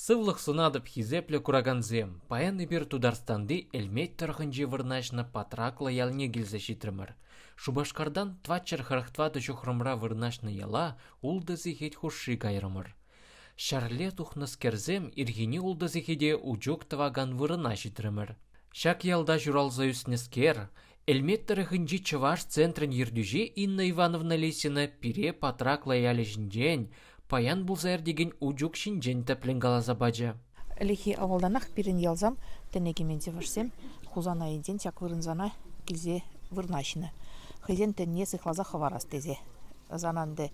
Сывлӑх сунатӑп, хисеплӗ куракансем! Паян эпир Тутарстанти Элмет тӑрӑхӗнче вырнаҫнӑ Патраклӑ ялне килсе ҫитрӗмӗр. Шупашкартан 444 ҫухрӑмра вырнаҫнӑ яла ултӑ сехет хушши кайрӑмӑр. Ҫӗрле тухнӑскерсем ирхине ултӑ сехете учук тӑвакан вырӑна ҫитрӗмӗр. Ҫак ялта ҫуралса ӳснӗскер, Элмет тӑрӑхӗнчи чӑваш центрӗн ертӳҫи Инна Ивановна Лисина пире Патраклӑ ялӗ ҫинчен, паян пулса иртекен учук ҫинчен тӗплӗн каласа пачӗ. Ӗлӗкхи авалтанах пирӗн ялсам тӗне кӗмен чӑвашсем Хусан айӗнчен ҫак вырӑнсана килсе вырнаҫнӑ. Хӑйсен тӗнне сыхласа хӑварас тесе. Ӑсан ӗнтӗ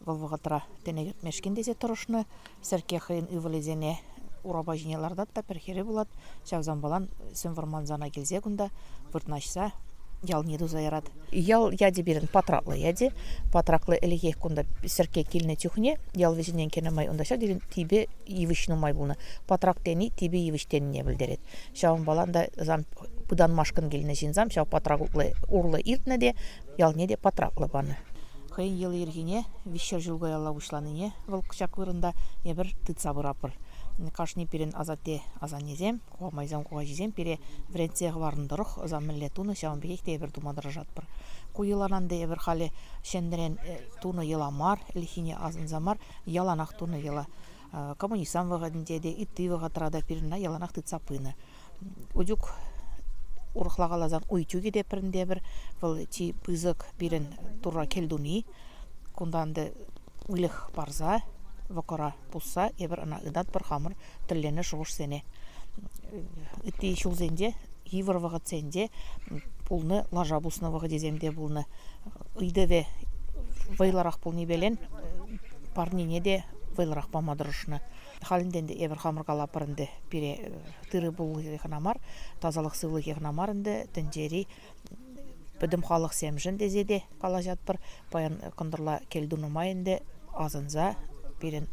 вӑл вӑхӑтра тӗне кӗртмешкӗн тесе тӑрӑшнӑ. Сӗркке хӑйӗн ывӑлӗсене урапа ҫине лартать та пӗр хӗрӗ пулать. Ҫавсампалан сӗм вӑрмансана килсе кунта вырнаҫса ялне туса ярать. Ял ячӗ пирӗн Патраклӑ ячӗ. Патраклӑ ӗлӗкех кунта Сӗркке килнӗ чухне ял вӗҫӗнчен кӗнӗ май унта ҫав тери типӗ йывӑҫ нумай пулнӑ. Патрак тени типӗ йывӑҫ тенине пӗлтерет. Ҫавӑнпалан та пытанмашкӑн килнӗ ҫынсам ҫав патрак урлӑ иртнӗ те ялне те патраклӑ панӑ. Хӑйӗн йӑли-йӗркине виҫҫӗр ҫул каялла пуҫланине вӑл ҫак вырӑнта эпир тытса пыратпӑр. Кашни пирӗн асатте-асаннесем, кукамайсем, кукаҫисем пире вӗрентсе хӑварнӑ тӑрӑх ӑса мӗнле тунӑ, ҫавӑн пекех те эпир тума тӑрӑшатпӑр. Ку йӑларан та эпир халӗ ҫӗнӗрен тунӑ йӑла мар, ӗлӗкхине асӑнса мар, яланах тунӑ йӑла. Коммунистсен вӑхӑтӗнче те, ытти вӑхӑтра та пирӗн яланах тытса пынӑ. Утюг, урӑхла каласан, уй-чӳкӗ те пӗринтепӗр. Вӑл чи пысӑк пирӗн Турра кӗл туни. Кунта ӗнтӗ выльӑх парса, вӑкӑра пусса эпир ӑна ытатпӑр хамӑр тӗлленӗ шухӑшсене. Ытти ҫулсенче, йывӑр вӑхӑтсенче пулнӑ, лаша пуснӑ вӑхӑчӗсем те пулнӑ. Ыйтӑвӗ вӑйлӑрах пулнипелен парнене те вӑйлӑрах пама тӑрӑшнӑ. Халь ӗнтӗ эпир хамӑр калатпӑр ӗнтӗ, пире тырӑ-пулӑ кӑна мар, тасалӑх сывлӑхӗ кӑна мар ӗнтӗ, тӗнчери пӗтӗм халӑхсемшӗн тесе те калаҫатпӑр. Паян кӑнтӑрла кӗл тунӑ май ӗнтӗ асӑнса пирӗн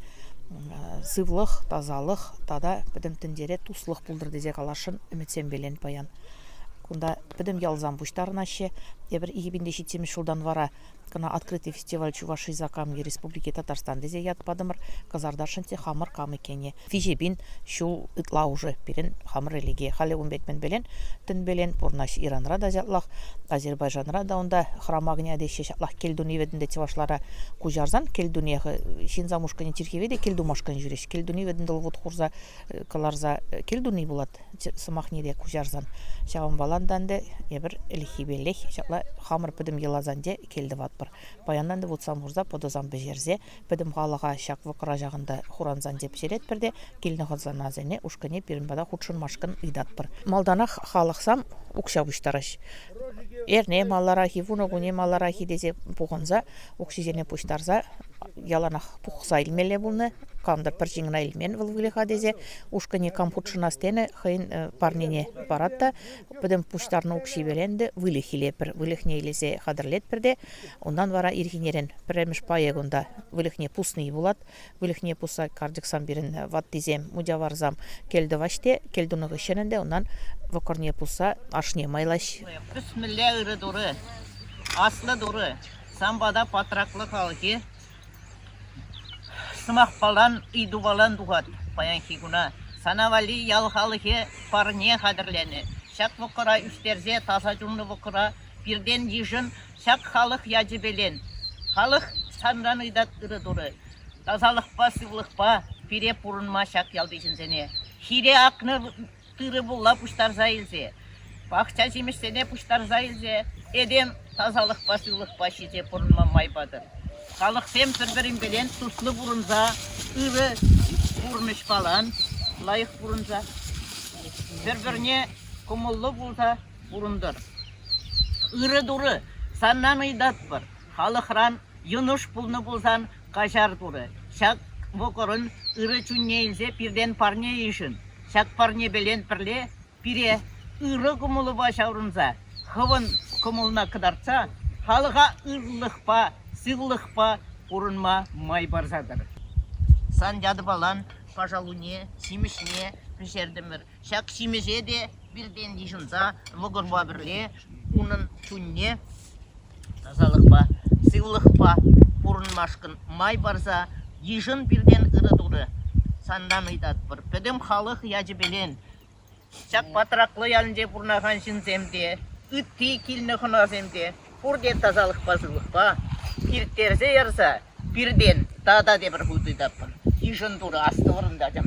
сывлӑх, тасалӑх тата пӗтӗм тӗнчере туслӑх пултӑр тесе каласшӑн ӗмӗтсемпелен паян. Кунта пӗтӗм ялсам пуҫтарӑнаҫҫӗ. Эпир 2007 ҫултан вара Кӑна «Открытый фестиваль Чувашии Закамье Республики Татарстан» тесе ят патӑмӑр. Кӑсартасшӑн те хамӑр кам иккенне. Виҫӗ пин ҫул ытла уже пирӗн хамӑр религие. Халӗ ун пек мӗнпелен, тӗнпелен пурӑнаҫ Иранра та ҫаплах, Азербайджанра та унта храм огня теҫҫӗ ҫаплах кӗлтуни вӗт ӗнтӗ чӑвашлара куҫарсан кӗлтуне ҫынсам ушкӑнӗ чиркӗве те кӗлтумашкӑн ҫӳреҫ. Кӗлтуни вӗт ӗнтӗ вут хурса кӑларса кӗлтуни пулать. сӑмахне те куҫарсан. Ҫавӑнпалан та ӗнтӗ эпир ӗлӗкхипеллех ҫапла хамӑр пӗтӗм йӑласенче кӗл тӑватпӑр. Паянтан ӗнтӗ вутсам хурса, пӑтӑсам пӗҫерсе пӗтӗм халӑха ҫак вӑкӑра ҫакӑнта хурансенче пӗҫеретпӗр те килнӗ хӑнасене ушкӑнне пирӗн пата хутшӑнмашкӑн ыйтатпӑр. Малтанах халӑхсам укҫа пуҫтараҫ. Эрне маларах-и, вунӑ куне маларах-и тесе пухӑнса укҫисене пуҫтарса яланах пухса илмелле пулнӑ. Кам-тӑр пӗр ҫын кӑна илмен вӑл выльӑха тесе ушкӑнне кам хутшӑнас тенӗ хӑйӗн парнине парать та пӗтӗм пуҫтарнӑ укҫипе ӗнтӗ выльӑх илетпӗр. Выльӑхне илсе хатӗрлетпӗр те унтан вара ирхинерен пӗрремӗш пайӗ кунта выльӑхне пусни пулать. Выльӑхне пусса карчӑксам пирӗн ваттисем, мучаварсам кӗл тӑваҫ те кӗл тунӑ хыҫҫӑн ӗнтӗ унтан вӑкӑрне пусса ашне майлаҫ. Пӗсмӗлле ырӑ Турӑ, аслӑ Турӑ, сан пата патраклӑ халӑхӗ сӑмахпалан, ыйтупалан тухать паянхи куна. Сана валли ял халӑхӗ парне хатӗрленӗ. Ҫак вӑкӑра ӳстерсе таса чунлӑ вӑкӑра пиртен йышӑн, ҫак халӑх ячӗпелен. Халӑх санран ыйтать ырӑ Турӑ. Тасалӑхпа, сывлӑхпа пире пурӑнма ҫак ялти ҫынсене. Хире акнӑ тырӑ-пулла пуҫтарса илсе, пахча ҫимӗҫсене пуҫтарса илсе этем тасалӑхпа, сывлӑхпа ҫисе пурӑнма май патӑр. Халӑхсем пӗр-пӗринпелен туслӑ пурӑнса, ырӑ пурнӑҫпалан лайӑх пурӑнса, пӗр-пӗрне кӑмӑллӑ пулса пурӑнтӑр. Ырӑ Турӑ, санран ыйтатпӑр, халӑхран йӑнӑш пулнӑ пулсан каҫар Турӑ. Ҫак вӑкӑрӑн ырӑ чунне илсе пиртен парне йышӑн. Ҫак парнепелен пӗрле пире ырӑ кӑмӑлупа ҫаврӑнса, хӑвӑн кӑмӑлна кӑтартса халӑха ырлӑхпа, сывлӑхпа пурӑнма май парса тӑр. Сан ятӑпалан пашалуне, ҫимӗҫне пӗҫертӗмӗр. Ҫак ҫимӗҫе те пиртен йышӑнса вӑкӑрпа пӗрле унӑн чунне тасалӑхпа, сывлӑхпа пурӑнмашкӑн май парса йышӑн пиртен ырӑ Турӑ. Сантан ыйтатпӑр, пӗтӗм халӑх ячӗпелен ҫак Патраклӑ ялӗнче пурӑнакан ҫынсем те, ытти килнӗ хӑнасем те пурте тасалӑхпа-сывлӑхпа ирттерсе ярса пиртен тата тепӗр хут ыйтатпӑр. Йышӑн Турӑ, астӑвӑр ӗнтӗ, ачам.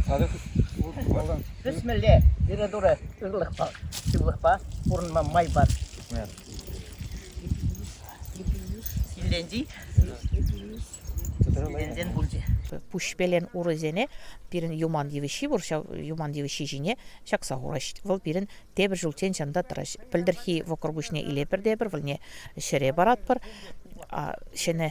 Пӗсмӗлле, пире Турӑ ырлӑхпа, сывлӑхпа пурӑнма май пар. Килленчи. Килленсен пулчӗ. Пуҫпелен урисене пирӗн юман йывӑҫҫи пур, ҫав юман йывӑҫҫи ҫине ҫакса хураҫ. Вӑл пирӗн тепӗр ҫулччен ҫанта тӑраҫ. Пӗлтӗрхи вӑкӑр пуҫне илетпӗр те пӗр вӑлне ҫӗре паратпӑр. Ҫӗнӗ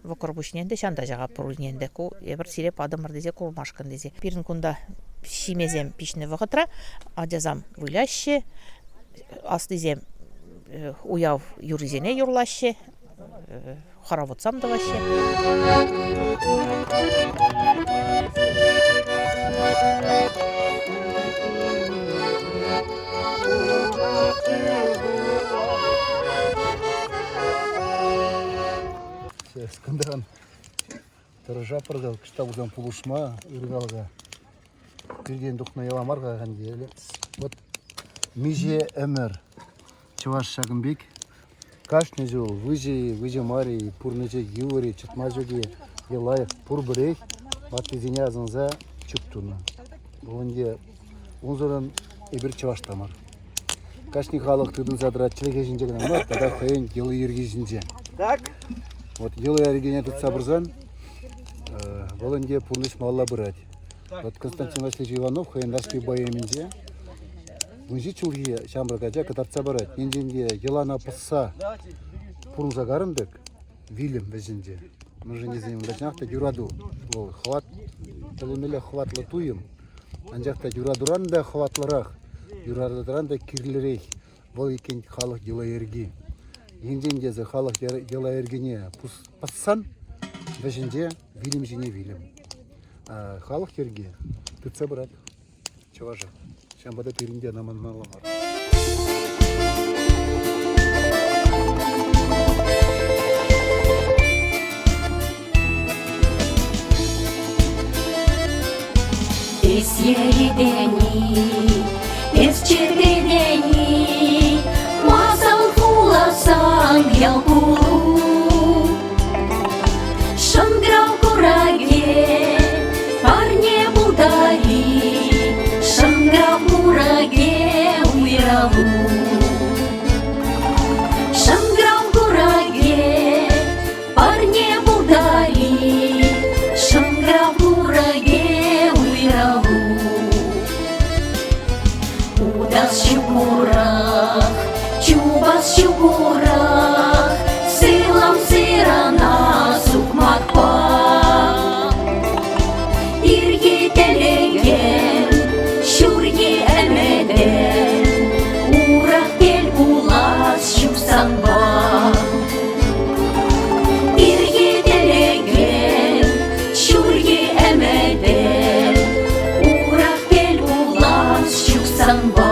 вӑкӑр пуҫне ӗнтӗ ҫанта ҫакатпӑр ульне ӗнтӗ. Ку эпир сире патӑмӑр тесе курмашкӑн тесе. Пирӗн кунта ҫимесем пиҫнӗ вӑхӑтра ачасам выляҫҫӗ, аслисем уяв юррисене юрлаҫҫӗ, хороводсам тӑваҫҫӗ. Кӑнтӑран тӑрӑшатпӑр та кӑштах пулсан пулӑшма ырӑ Пиртен тухнӑ йӑла мар-ха ӗнтӗ. Вот миҫе ӗмӗр чӑваш ҫакӑн пек кашни ҫул выҫӑ-и, выҫӑ мар-и, пурнӑҫӗ йывӑр-и, чӑтма ҫук-и е лайӑх пурпӗрех ваттисене асӑнса чӳк тунӑ. Вӑл ӗнтӗ унсӑрӑн эпир чӑваш та мар. Кашни халӑх тытӑнса тӑрать чӗлхе ҫинче кӑна мар, тата хӑйӗн йӑли-йӗрки ҫинче. Так. Вот йӑли-йӗркине тытса пырсан вӑл ӗнтӗ пурнӑҫ малалла пырать. Вот Константин Васильевич Иванов хӑйӗн Нарспи поэминче 17 ҫулхи ҫамрӑк ача кӑтартса парать. Енчен те йӑлана пӑсса пурӑнса карӑн пек вилӗм вӗҫӗнче. Мӗншӗн тесен унта чӑнах та юрату. Вӑл хӑват, тӗлӗнмелле хӑватлӑ туйӑм. Анчах та юратуран та хӑватлӑрах, юратуран та кирлӗрех вӑл иккен халӑх йӑла-йӗрки. Енчен тесе халӑх йӑла-йӗркине пӑссан вӗҫӗнче вилӗм ҫине вилӗм. Халӑх йӗрки тытса пырать чӑваша. Ҫавӑнпа та пирӗн те ӑна манмалла мар. Эс еритени, эс чӗтретени, Масан хуласан ял пулу. Шӑнкӑрав куракӗ, парне пултари, Шӑнкӑрав куракӗ уйралу. Шӑнкӑрав куракӗ, Парне пултари, шӑнкӑрав куракӗ уйралу. Утас ҫук урах, чупас ҫук урах, сылам сырана сукмакпа. Ирхи тӗлӗкем, ҫурхи ӗмӗтӗм, урах тӗл пулас ҫук санпа. Ирхи тӗлӗкем, ҫурхи ӗмӗтӗм, урах тӗл пулас ҫук санпа.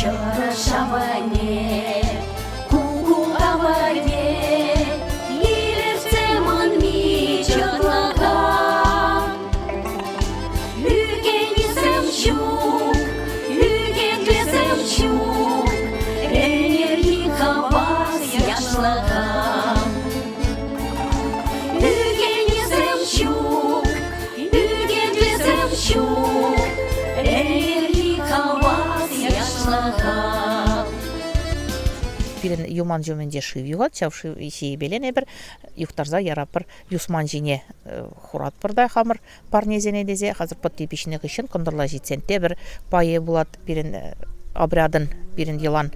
Чӑрӑш авӑрне, ку авӑрне, илӗртсе манми чӑтлӑха. Ӳкӗннисем ҫук, ӳкӗннисем ҫук, ӗнерхи хавас яшлӑха. Ӳкӗннисем ҫук, ӳкӗннисем ҫук, ӗнерхи хавас яшлӑха. Пирӗн юман ҫумӗнче шыв юхать, ҫав шыв ҫийӗпелен эпир юхтарса яратпӑр. Юсман ҫине хуратпӑр та хамӑр парнесене тесе. Хасӑр пӑтти пиҫнӗ хыҫҫӑн кӑнтӑрла ҫитсен тепӗр пайӗ пулать пирӗн. обрядӑн пирӗн йӑлан.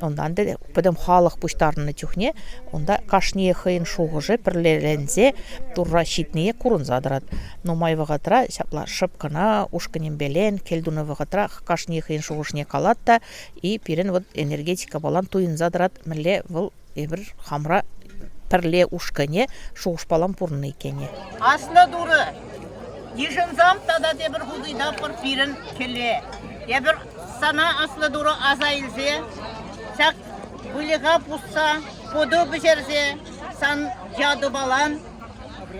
Унтан та пӗтӗм халӑх пуҫтарӑннӑ чухне унта кашнийӗ хӑйӗн шухӑшӗ пӗрлеленсе Турра ҫитнине курӑнса тӑрать. Нумай вӑхӑтра ҫапла шӑп кӑна ушкӑнӗмпелен кӗл тунӑ вӑхӑтра кашни хӑйӗн шухӑшне калать та и пирӗн вот энергетикӑпалан туйӑнса тӑрать, мӗнле вӑл эпир хамра пӗрле ушкӑнӗ шухӑшпалан пурӑннӑ иккенне. Аслӑ Турӑ, йышӑнсам тата тепӗр хут ыйтатпӑр пирӗн кӗле. Эпир сана, Аслӑ Турӑ, аса илсе ҫак выльӑха пусса, пӑтӑ пӗҫерсе сан ятупалан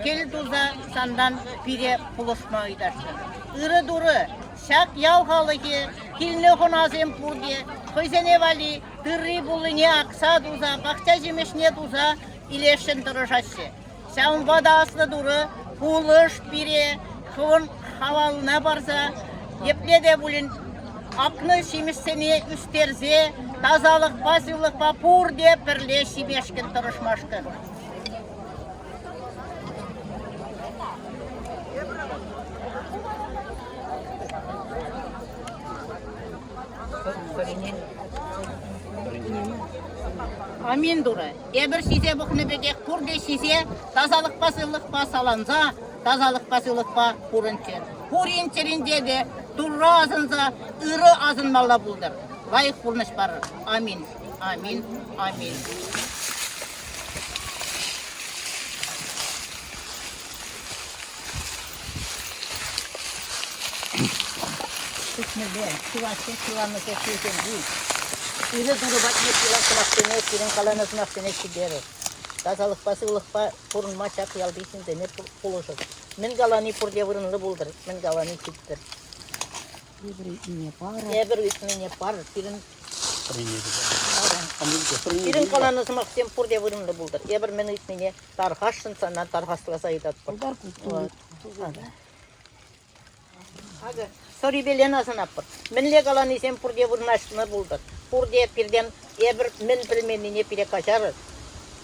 кӗл туса сантан пире пулӑшма ыйтасшӑн. Ырӑ Турӑ, ҫак ял халӑхӗ, килнӗ хӑнасем пурте хӑйсене валли тырри-пуллине акса туса, пахча ҫимӗҫне туса илесшӗн тӑрӑшаҫҫӗ. Ҫавӑнпа та Аслӑ Турӑ пулӑш пире хӑвӑн хавална парса, епле те пулин акнӑ ҫимӗҫсене ӳстерсе тасалӑхпа, сывлӑхпа пурте пӗрле ҫимешкӗн тӑрӑшмашкӑн. Амин Турӑ. Эпир ҫисе пӑхнӑ пекех пурте ҫисе тасалӑхпа сывлӑхпа саланса, тасалӑхпа сывлӑхпа пурӑнччӑр. Пурин чӗринче те Турра асӑнса ырӑ асӑнмалла пултӑр. Лайӑх пурнӑҫ парӑр. Амин. Амин. Амин. Тӗкмелле, чӑвашсен ҫуралнӑ ҫулсенчи ырӑ Турӑ патне пулас сӑмахсене, сирӗн каланӑ сӑмахсене ҫитерӗр. Тасалӑхпа, сывлӑхпа пурӑнма ҫак ялти ҫынсене пулӑшӑр. Мӗн калани пурте вырӑнлӑ пултӑр, мӗн калани ҫиттӗр. Эпир ыйтнине парӑр. Эпир ыйтнине парӑр. Пирӗн Пирӗн каланӑ сӑмахсем пурте вырӑнлӑ пултӑр. Эпир мӗн ыйтнине тархасшӑн сана тархасласа ыйтатпӑр. Акӑ, сӑрипелен асӑнатпӑр. Мӗнле каланисем пурте вырнаҫнӑ пултӑр. Пурте пиртен эпир мӗн пӗлменнине пире каҫарӑр.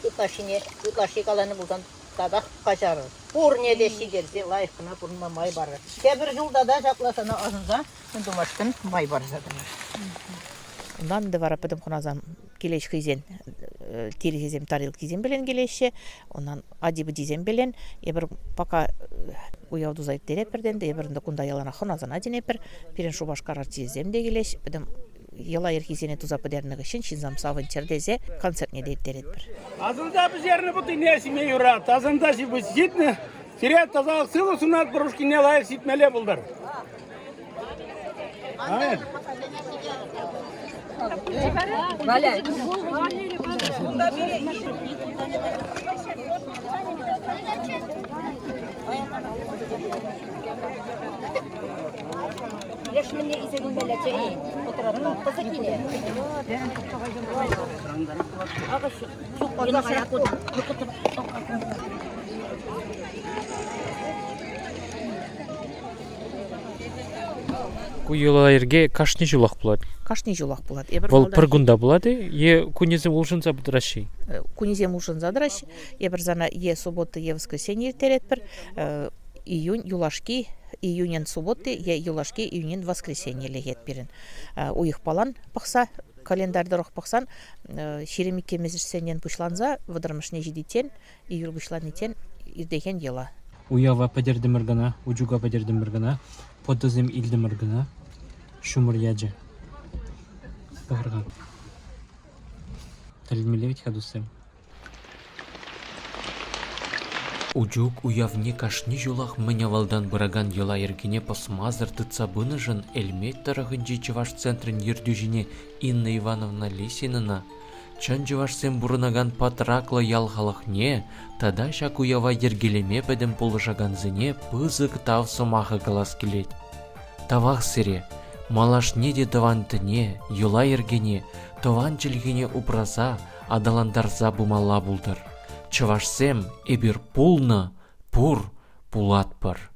Ытлашшине ытлашши каланӑ пулсан татах каҫарӑр. Пурне те ҫитерсе лайӑх кӑна пурӑнма май парӑр. Тепӗр ҫул тата ҫапла сана асӑнса мӗн тумашкӑн май парса тӑрӑр. Унтан ӗнтӗ вара пӗтӗм хӑнасем килеҫ хӑйсен тирӗхӗсем, тарелкисем пелен килеҫҫӗ. Унтан ати-пӑтисем пелен. Эпир пока уяв туса ирттеретпӗр те ӗнтӗ, эпир ӗнтӗ кунта яланах хӑнасана чӗнетпӗр. Пирӗн Шупашкар артисчӗсем те килеҫ. Пӗтӗм йӑла-йӗркисене туса пӗтернӗ хыҫҫӑн ҫынсем савӑнччӑр тесе концертне те ирттеретпӗр. Асӑнса пӗҫернӗ пӑттине ҫиме юрать. Асӑнса ҫитнӗ сире тасалӑх сывлӑх сунатпӑр, ушкине лайӑх ҫитмелле пултӑр. Валя. Леш мӗнле илсе килмелле чӗри? Пысӑккине. Акӑ Ку йӑла-йӗрке кашни ҫулах пулать. Кашни ҫулах пулать. Эпир Вӑл пӗр кунта пулать-и е кунӗсем улшӑнса тӑраҫҫӗ-и? Кунӗсем улшӑнса тӑраҫҫӗ. Эпир сана е суббота, е воскресенье ирттеретпӗр. Июнь юлашки июнӗн субботи е юлашки июнӗн воскресенье лекет пирӗн. Уйӑхпалан пӑхса, календарь тӑрӑх пӑхсан 22-мӗшсенчен пуҫланса вӑтӑрмӗшне ҫитиччен июль пуҫланиччен иртекен йӑла. Уява пӗтертӗмӗр кӑна, учука пӗтертӗмӗр кӑна, пӑтӑсем илтӗмӗр кӑна. Ҫумӑр ячӗ. Пӑхӑр-ха. Тӗлӗнмелле вӗт-ха, туссем. Учук уявне кашни ҫулах мӗн авалтан пыракан йӑла-йӗркене пӑсмасӑр тытса пынӑшӑн Элмет тӑрӑхӗнчи чӑваш центрӗн ертӳҫине Инна Ивановна Лисинӑна Чӑн чӑвашсем пурӑнакан Патраклӑ ял халӑхне тата ҫак уява йӗркелеме пӗтӗм пулӑшакансене пысӑк тав сӑмахӗ калас килет. Тавах сире, малашне те тӑван тӗне, йӑла-йӗркене, тӑван чӗлхене упраса, аталантарса пымалла пултӑр. Чӑвашсем, эпир пулнӑ, пур, пулатпӑр.